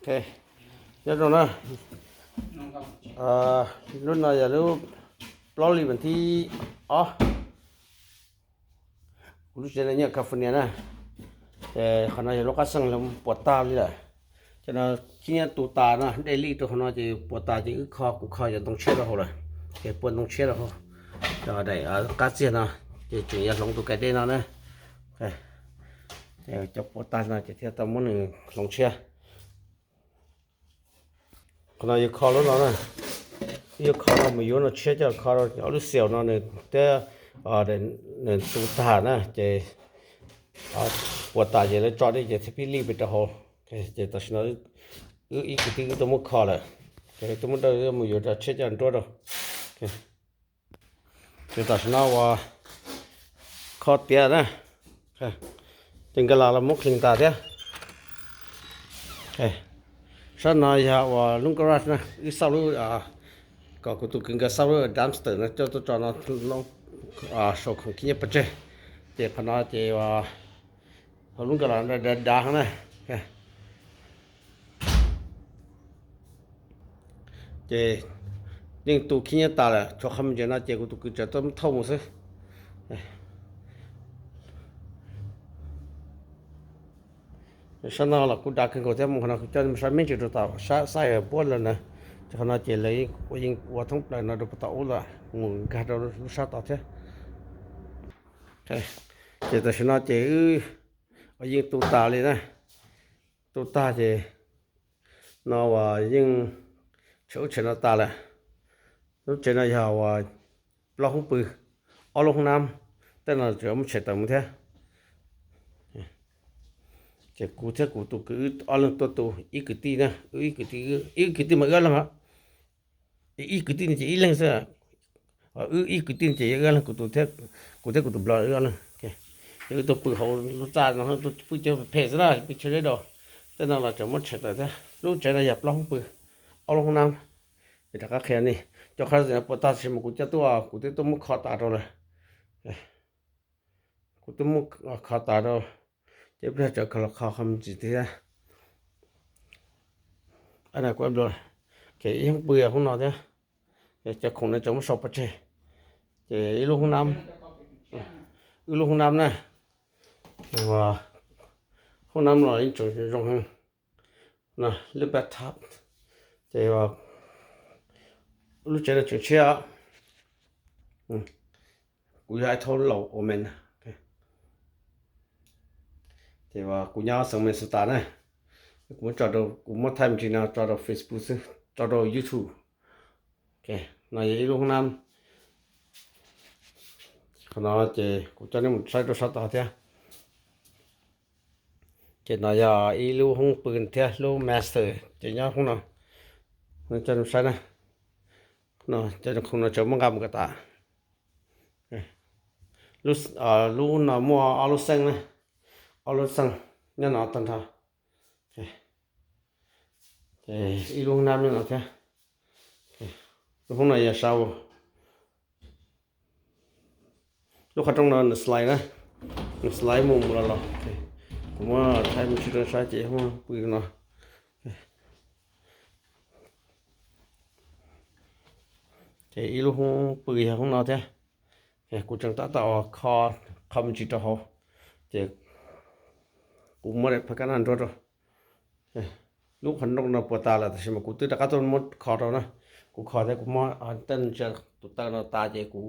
Nyob zoo na, lub no yog lub plaub hlis vas thib ob. Kuv lub tsev no nyob California na, ces qhov no yog lub qab xeej los puas tag li lawm. Cov no khib nyiab tu tas no, dej lij rau qhov no ces puas tas ces wb kho, kuv kho cov ntoo tshiab rau hauv lawm. Ces puas ntoo tshiab rau hauv, cov daim qab txiag no, ces tseem yuav hloov tus kais dej no na. Cov puas tag no ces thiaj tau muab nws hloov tshiab. Qhov no yuav kho lub no na, yuav kho no mus yuav no tshiab coj kho rau ob lub xyaum no nws thiab, nws tu tag na ces puas tas ces lawv tso dej ces thiaj pib lij pes rau hauv. Ces tam sim no wb ib kwv tij wb tuaj muab kho lawm, ces wb tuaj muab dawj mus yuav rau tshiab coj nruab rau. Ces tam sim no uas kho tiav na, ces nkawd lam los muab clean tas thiab. Sab no yog uas lub garage na, wb xauj lub, kom kuv tus kwv nkawd xauj lub dumpster no coj tuaj tso no saum khoom khib nyiab pov tseg. Ces qhov no ces uas hauv lub nkawd los dav dav na. Ces yeej tu khib nyiab tas lawm, tshuav qhov me ntsis no ces kuv tus kwv tseem tuaj thauj mus xwb. Sab no los kuj dav kawg nkaus thiab, mus qhov no kuv coj nej saib me ntsis rau tom sab xaij puab lawm na. Ces qhov no ces lawv ua yeej ua thoob plaws no rau puag tom ub lawm mus nkag rau lub sab tod thiab. Ces tam sim no ces wb yeej tu tas li na, tu tag ces no uas yeej tshem ub tshem no tas lawm. Lub tsev no yog uas plaub hoob pw, ob lub hoob nab, tej no tseem muab tshem tawm mus thiab. Ces kuv thiab kuv tus kwv wb ob leeg tuaj tu, ib kwv tij na, wb ib kwv tij, ib kwv tij mas wb ob leeg os. Ib kwv tij no ces ib leeg xwb, wb ib kwv tij no ces wb ob leeg, kuv tus, kuv thiab kuv tus nplog wb ob leeg. Ces wb tuaj pw hauv lub txaj no, tuaj pw cov phem xwb na, pw chaw deb dau. Tej no los tseem muab tshem tawm thiab. Lub tsev no yog plaub hoob pw, ob lub hoob nab. Ces rov qab qhia nej, cov qhov no puas tag tab sis mas kuv coj tuaj, kuv twb tuaj muab kho tas rau lawm. Kuv twb muab kho tas rau, ces ib pliag tsam kho los kho qhov me ntsis thiab. Ces ib hoob pw hoob no thiab, cov khoom no tseem muab sau pov tseg. Ces ib lub hoob nab, wb lub hoob nab na, hoob nab los yeej tseem zoo heev. No lub bathtub, ces lub tsev no tseem tshiab. Kuv yog ib tug laus ua me na. Ces kuv nyob xeev Minnesota na, kuv muab tso rau, kuv muab thaij me ntsis no tso rau Facebook xwb, tso rau YouTube. No yog ib lub hoob nab. Qhov no ces kuv coj nej mus saib rau sab tod thiab. Ces no yog ib lub hoob pw thiab, lub master ces nyob hoob no. Coj nej saib na, cov khoom no tseem muab nqa mus kom tas. Lub no muaj ob lub xeej na, ob lub xeej nyob no tag nrho. Ib lub hoob nab nyob no thiab. Lub hoob no yog shower. Lub qhov rooj no nws slide na, nws slide mus mus los los. Kuv muab thaij me ntsis rau saib ces pw no. Ces ib lub hoob pw yog hoob no thiab. Kuv tseem tab tom kho, kho me ntsis rau hauv, ces kuv muab daim phaj kab naj nruab rau. Lub qhov rooj no puas tas lawm tab sis mas kuv twb rov qab tuaj muab kho rau na. Kuv kho thiab kuv muab tej tus taw no tas ces kuv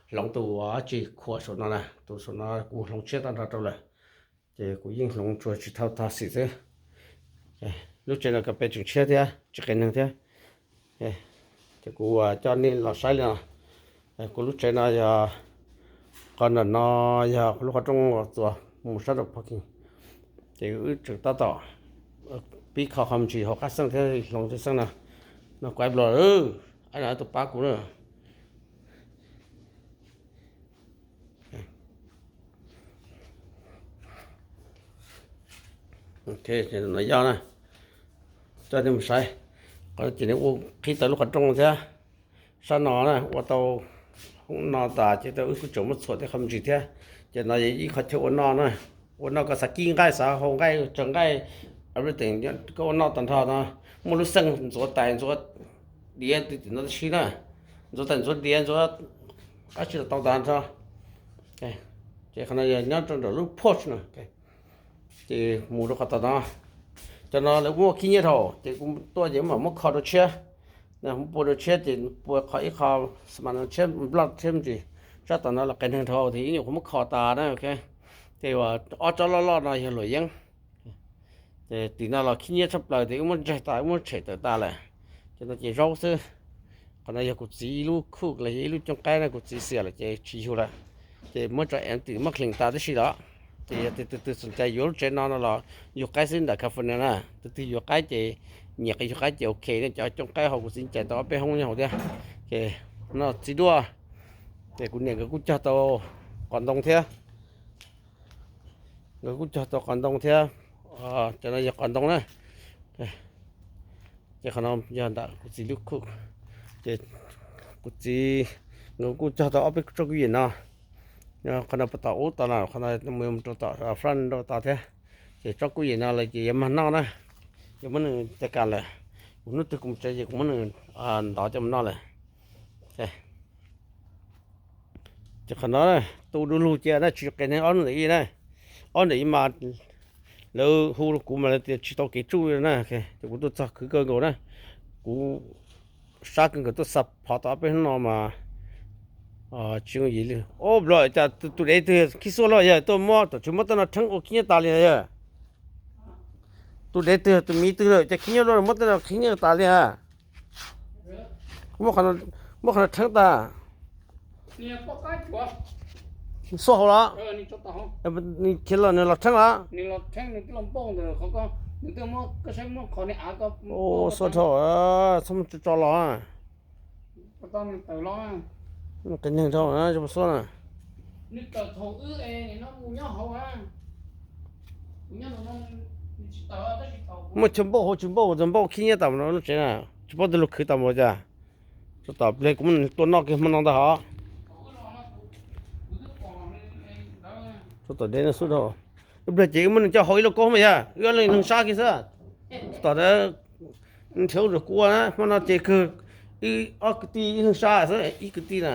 hloov tus dab tsi khuam saum no na, tus saum no kuv hloov tshiab tag nrho rau lawm. Ces kuv yeej hloov tsuas tsis thau tag xim xwb. Lub tsev no kas pes tseem tshiab thiab tsis qias neeg thiab. Ces kuv coj nej los saib li no. Kuv lub tsev no yog, qhov ntawm no yog lub qhov rooj uas txuas mus sab rau parking. Ces wb tseem tab tom pib kho qhov me ntsis hauv qab xeej thiab hloov tej xeej no. No kuv ib nplog, ib no tus pab kuv na. No yog na, coj nej mus saib. Qhov no ces nws ua qhib tau lub qhov rooj thiab. Sab no na ua tau hoob no tas ces tau wb kuj tseem muab txhuam tej qhov me ntsis thiab. Ces no yog ib qhov chaw ua noj na, ua noj koj xav kib nqaij xav hau nqaij tsaws nqaij, Everything, koj ua noj tag nrho no, muaj lub xeej ntxuav tais ntxuav diav twg tim no tib si na, ntxuav tais ntxuav diav ntxuav dab tsi los tau tag nrho. Ces qhov no yog nyob rau nram lub porch no. Ces mus rau qhov tom no, cov no lawv muaj khib nyiab dhau ces kuv tuaj ces mam muab kho rau tshiab. Muab pua rau tshiab ces pua qhov ib qho, mas no tshiab nploj tshiab me ntsis, sab tom no los qias neeg dhau ces ib nyuag kuv muab kho tas na. Ces ob tsob loj loj no yog luam yeeb. Ces tim no los khib nyiab tshaj plaws ces wb muab ntsaig tas wb muab tshem tawm tas lawm. Ces no ces zaub xwb. Qhov no yog kuv txiv ib lub khuj los yog ib lub cooj qaib no kuv txiv xiam lawm ces tsis yug lawm. Ces muab tso ev tim muab clean tas tib si lawm. Ces yog tus twg xom cai yuav lub tsev no no los yug qaib xwb ntawm California na. Tus twg yuav qaib ces nyiam yug qaib ces ok ne, cov cooj qaib hauv kuv txiv cais tau ob peb hoob nyob hauv thiab. Ces no txiv duaj, ces kuv niam nkawd kuj cog tau qos ntoo thiab. Nkawd kuj cog tau qos ntoo thiab. Cov no yog qos ntoo na. Ces qhov no yog ntawm kuv txiv lub khuj. Ces kuv txiv nkawd kuj cog tau ob peb tsob kuj yim no. Qhov no puas tom ub tod no, qhov no mus rau tom front rau tod thiab. Ces tsob kuj yim no lawm ces yuav mag noj na, yuav muab nws caj kas lawm. Kuv hnub twg kuv mus tsev ces kuv muab nws ntov coj mus noj lawm. Ces qhov no tu du lug cia na, tsis qias neeg ob ntawm ib na. Ob ntawm ib mas lawv hu rau kuv mas lawv tias tsis tau kev tsuj na. Ces kuv tuaj txog khwv kawg nkaus na. Kuv sab kawg nkaus tuaj xa phov tau ob peb hnub no mas tsis yooj yim li. Ob, cas tus dev twg khib xuaj loj yog tuaj muab tom tsis muab tej no rheeb ua khib nyiab tas li yog. Tus dev twg tus miv twg lawm cas khib nyiab loj muab tej no khib nyiab tas li a. Muab qhov no rheeb tas. Xuaj hauv los? Nws khiav los nws los rheeb los? Xuaj dhau, txhob muab tso los. Qias neeg dhau na, xuaj na. Muaj chaw npauj hauv tsis npauj, txawm npauj khib nyiab tas mus lub tsev na, tsis paub tej lug khwv tas mus cas. Txog tom pliag kuv muab nws tua noj kiag hmo no ntag hov. Txog tom dev no xub dhau. Ib pliag ces wb muab nws coj hauv ib lauj kaub mas yog wb ob leeg neeg sab kiag xwb. Txog tom nrhiav ua zog kuv ua na, hmo no ces kawg wb ob kwv tij ib leeg sab xwb ib kwv tij na.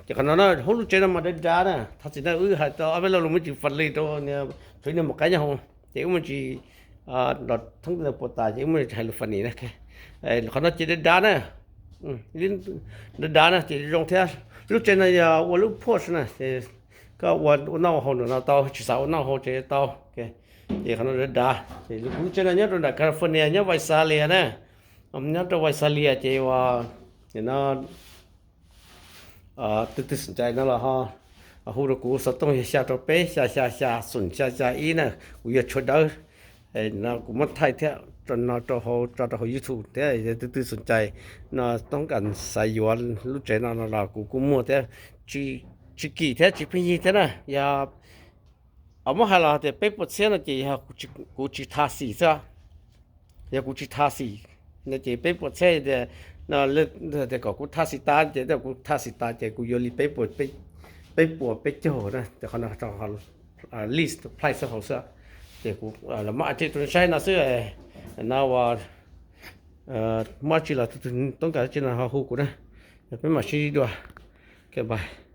Ces qhov no na hauv lub tsev no mas dav dav na, thov txim na wb hais tau ob peb lo lus muaj tsis fas li rau niag thaum niag mus qaib nyob hauv ces wb muaj tsis nrog thoob puas tas ces wb muaj tsis hais lus fas nis na. Qhov no ces dav dav na, dav dav na ces zoo thiab. Lub tsev no yog ua lub porch na, koj ua ua noj ua haus ntawm no tau, tsis xav ua noj haus tsev tau. Ces qhov no dav dav ces kuv lub tsev no nyob rau nram California nyob Visalia na. Nyob rau Visalia ces ua no twg twg xom cai no los ho hu rau kuv, xov tooj yog xya rau peb xya xya xya xoom xya xya ib na, kuv yog tshuaj dawb. No kuv muab thaij thiab tso no rau hauv, tso rau hauv YouTube thiab yog twg twg xom cai no toob kas xav yuav lub tsev no no los kuv kuj muaj thiab, tsis kim thiab tsis pheej yig thiab na. Yog muab hais los tias peb puas txhiab no ces yog kuv tsis tha xim xwb. Yog kuv tsis tha xim no ces peb puas txhiab tias, tias kom kuv tha xim tas ces kuv tha xim tas ces kuv yuav li peb puas peb caug na, qhov no list price hauv xwb. Ces kuv los muab update rau nej saib no xwb. No ua muab tsi los toob kas tsi no ho hu kuv na. Peb mam sib ntsib dua. Ok bye.